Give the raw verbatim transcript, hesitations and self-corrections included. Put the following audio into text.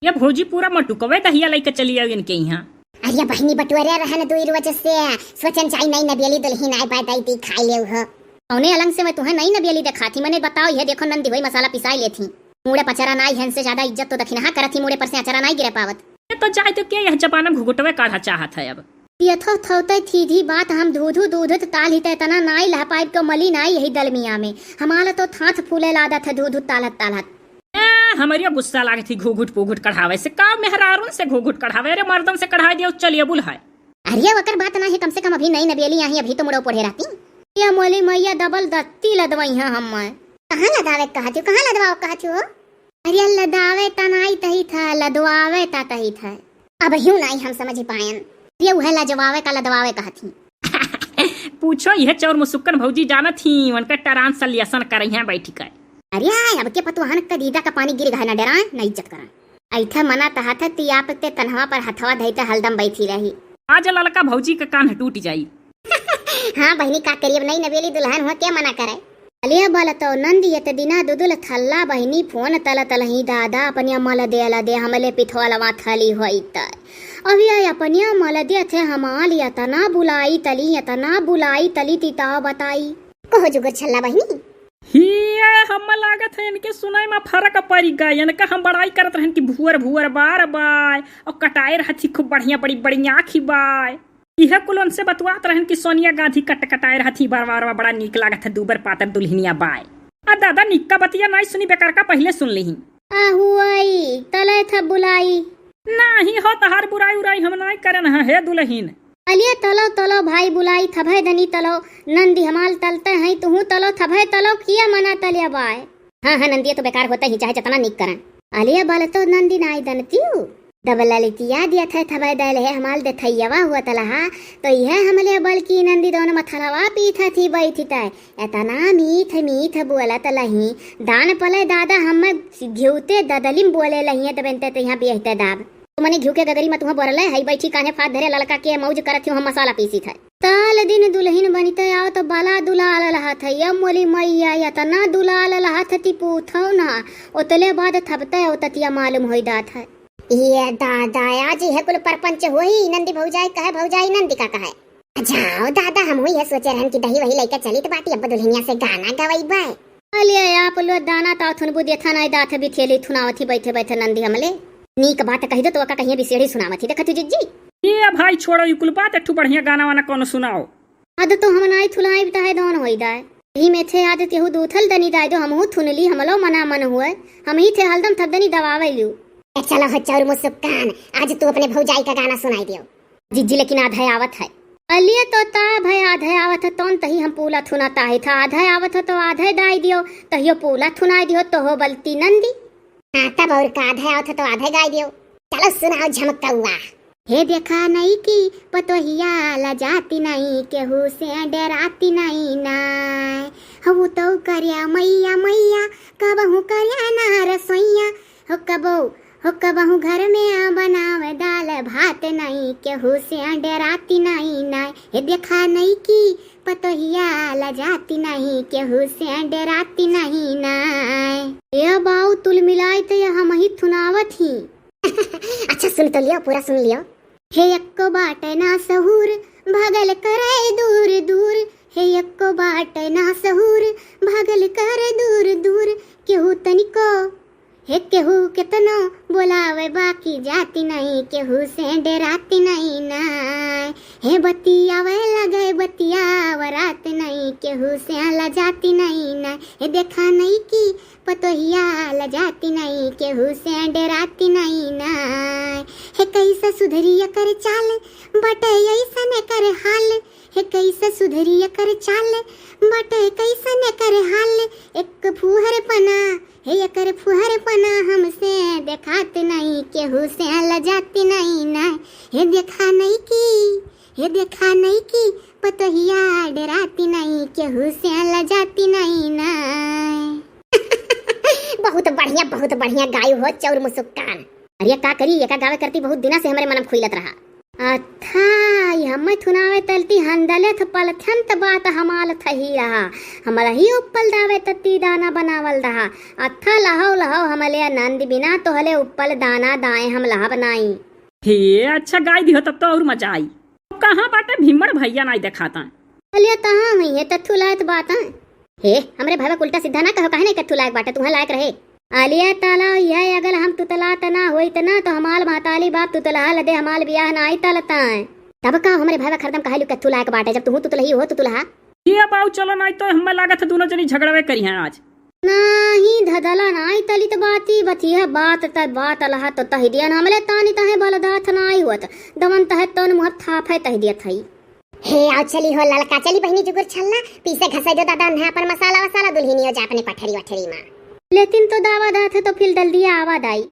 ये भौजी पूरा मटुकवे दहिया लइके चली आउ इनके इहाँ। अरे बहिनी, बटुअरे रहन दुई रोज से, सोचन जाई नई नबेली दुलहिन आए बाय दाई दी खाई लेउ हो। कौने अलंग से मैं तुहें नई नबेली देखाथी, मने बताओ, ये देखो नंदी होई मसाला पिसाई लेथी। मूड़े पचरा नाई है, इनसे ज्यादा इज्जत तो दखिनहा करत ही, मूड़े पर से अचरा नाई गिरे पावत। ये तो जाए तो के यह जमाना में घुघुटवे काढ़ा चाहत है अब। ये थो थोते थी धी बात हम धूधू दूधत ताल ही ते तना नाई लह पाइब को मली नाई यही दलमिया में। हमारा तो थाथ फूले लादत है धूधू तालत तालत। ए, हमरियो गुस्सा लागत ही घुघुट पुघुट कढ़ावे से। का मेहरारून से घुघुट कढ़ावे? अरे मर्दन से कढ़ावे दियो, चलिए बुल है। अरे ओकर बात ना है, कम से कम अभी नई नबेली आई, अभी तो मुड़ो पढ़े रहती। ये मोली मैया दबल दत्ती लदवई है हम। कहाँ लदावे कहत हो, कहाँ लदवाओ कहत हो? अरे लदावे ता नाई तही था, लदवावे ता तही था। अब ह्यूं नाई हम समझ पायन। ये उहे लजवावे का लदवावे कहत ही। पूछो, यह चौर मुसुक्कन भौजी जानत ही, उनका टरान सलियासन करई हैं बैठी कर। अरे आय, अब के पतुहन का दीदा का पानी गिर गए ना डराए, ना इज्जत कराए। ऐथे मना तहत ती आप ते तनहवा पर हथवा धइते हलदम बैठी रही। आज ललका भौजी का कान टूट जाई। हाँ बहिनी, का करी, अब नई नबेली दुलहन हुआ, के मना करे? अलिया बल तो नंद यत दिना दुदुल थल्ला बहिनी फोन तल तलही दादा अपनिया मल दे अला दे हमले पिठवा लवा थली होई त। अभी आय अपनिया मल दे थे हमाल यतना बुलाई तली, यतना बुलाई तली ती ताव बताई। कहो जुगर छल्ला बहिनी। हिया हम लागत है इनके सुनाई मा फरक परी गा, इनका हम बड़ाई करत रहन कि भुअर भुअर बार बाय, और कटाए रहत ही खूब बढ़िया बड़ी बड़ी आँखी बाय। इहे कुल उनसे बतुआत रहन कि सोनिया गांधी कट कटाए रहत ही बार बार, बड़ा नीक लागत है दूबर पातर दुल्हनिया बाय। आ दादा निक्का बतिया नाई सुनी, बेकार का पहिले सुन लिही। आहुआई, तले था बुलाई। नाही हो, तहार बुराई उराई हम नाई करन ह, हे दुलहिन। अलिया तलो, तलो भाई बुलाई, थभे दनी तलो, नंदी हमाल तलते हैं, तुहू तलो, थभे तलो, किया मना तलिया बाय। हाँ, हाँ, नंदिया तो बेकार होते ही, चाहे जतना नीक करन। अलिया बल तो नंदी नाई दनतियू। दब ललितिया दिया थे थबे दैल हे हमाल दे थैयवा हुआ तलहा, तो यह हमले बल की नंदी दोनों मथलवा पीथा थी बैठी तय। एतना मीठ मीठ बोलत लही, दान पले दादा हम घिउते ददलिम बोले लही, तबेन ते यहाँ बियहते दाब। तुमने घिउ के गगरी में तुह बोरले, हई बैठी कान्हे फात धरे ललका के मौज करत हूँ हम मसाला पीसी थे। ताल दिन दुलहिन बनिते आओ तो बला दुलाल लहत है, ये मोली मैया एतना दुलाल लहत ती पूथो ना, ओतले बाद थबते ओततिया मालूम होई दात है। ये दादा, आज इहे कुल परपंच होई, नंदी भौजाई कहे, भौजाई नंदी का कहे। जाओ दादा, हम यह सोचे रहन कि दही वही लइके चलित बाटी, अब दुल्हनिया से गाना गवइबे। अले आप लो दाना ता थुनबू देथा नाई दाथ बिथेली थुनावत ही बैठे बैठे नंदी हमले। नीक बात कहि दो तो ओका कहिए बिसेड़ी सुनावत ही, देखत ही जिज्जी। ए भाई छोड़ो, ई कुल बात, एक ठो बढ़िया गाना वाना कौनो सुनाओ। अद तो हम नाई थुलाई बिता है दौन होई दाए। यही में थे आद तेहू दूथल दनी दाए दो, हमहू थुनली, हमलो मना मन हुए। हम ही थे हलदम थप दनी दबावे लियो। ए चलो हो चौर मुसुक्कान, आज तू अपने भौजाई का गाना सुनाई दियो। जिज्जी लेकिन आधे आवत है। अलिए तो ता भय आधे आवत है, तौन तही हम पूला थुना ताही था, आधे आवत है तो आधे दाई दियो, तहियो पूला थुनाई दियो, तो हो बलती नंदी। हाँ, तब और का, आधे आवत है तो आधे गाई दियो। चलो सुनाओ झमकौआ। हे देखा नई की पतोहिया लजाती नाई, केहू से डराती नाई नाय। हऊ तो करिया मैया मैया, कबहू करिया ना रसोइया। हो कबो, हो कबहू घर में आ बनावे दाल भात नाई, केहू से डराती नाई नाय। हे देखा नई की पतोहिया लजाती नाई, केहू से डराती नाई नाय। ए बाऊ तुल मिलाई तो ये हम ही थुनावत ही। अच्छा सुन तो लियो, पूरा सुन लियो। हे यक्को बाटे ना सहूर, भागल करे दूर दूर। हे यक्को बाटे ना सहूर, भागल करे दूर दूर। केहू तनिको, हे केहू केतनो बोलावे बाकी जाती नाई, केहू से डराती नाई नाय। हे बतियावे लगे बतियावरात नाई, केहू से लजाती नाई नाय। हे देखा नई की पतोहिया लजाती नाई, केहू से डराती नाई नाय। हे कैसे सुधरी एकर चाल, बाटे ऐसन एकर हाल। हे कैसे सुधरी एकर चाल, बाटे कैसन एकर हाल। एक फुहर पना, हे एकर फुहर पना हमसे देखात नाई, केहू से लजाती नाई नाय। हे देखा नई की, हे देखा नई की पतोहिया डराती नाई, केहू से लजाती नाई नाय। बहुत बढ़िया, बहुत बढ़िया गायु हो चौर मुसुक्कान। अरे का करी, एका गावे करती बहुत दिना से हमरे मनम खुइलत रहा। अत्था, ई हम्मे थुनावे तलती हंदले थ पलथन त बात हमाल थही रहा। हमलही उप्पल दावे तत्ती दाना बनावल रहा। अत्था लहौ लहौ हमले आनंद बिना तोहले उप्पल दाना दाए हम लहब नाई। हे, अच्छा गाई दिहो तब तो और मजा आई। कहाँ बाटे भीमड़ भैया नाई देखाता। अलिया तहाँ हुई है तत्थु लायत बात है। हे, हमरे भैया उल्टा सीधा ना कहो, काहे नहीं तत्थु लायक बाटे, तुहे लायक रहे। अलिया ताला यह अगर हम तुतला तना होइत ना तो हमाल महताली बाप तुतलहा लदे हमाल बियाह नाई तलता है। तब का हमरे भैया हरदम कहे लू कत्थु लायक बाटे जब तुहू तुतलही हो तुतलहा। ये बाऊ चलो नाई तो हमें लागत है दोनों जनी झगड़वे करी हैं आज। नाही धदला नाही तली त बाती बतिया बात त बात लहा तो तहि दियन हमले तानी तहे बलदाथ नाही होत। दवन तहे तन मुह थाफे तहि दियत हई। हे आओ चली हो ललका, चली बहिनी जुगुर छल्ला, पीसे घसे दो दादा अन्हा अपन मसाला वसाला दुल्हिनियो जा अपने पठरी वठरी मा। लेकिन तो दावा दाथ है तो फिर डल दिया आवा दाई।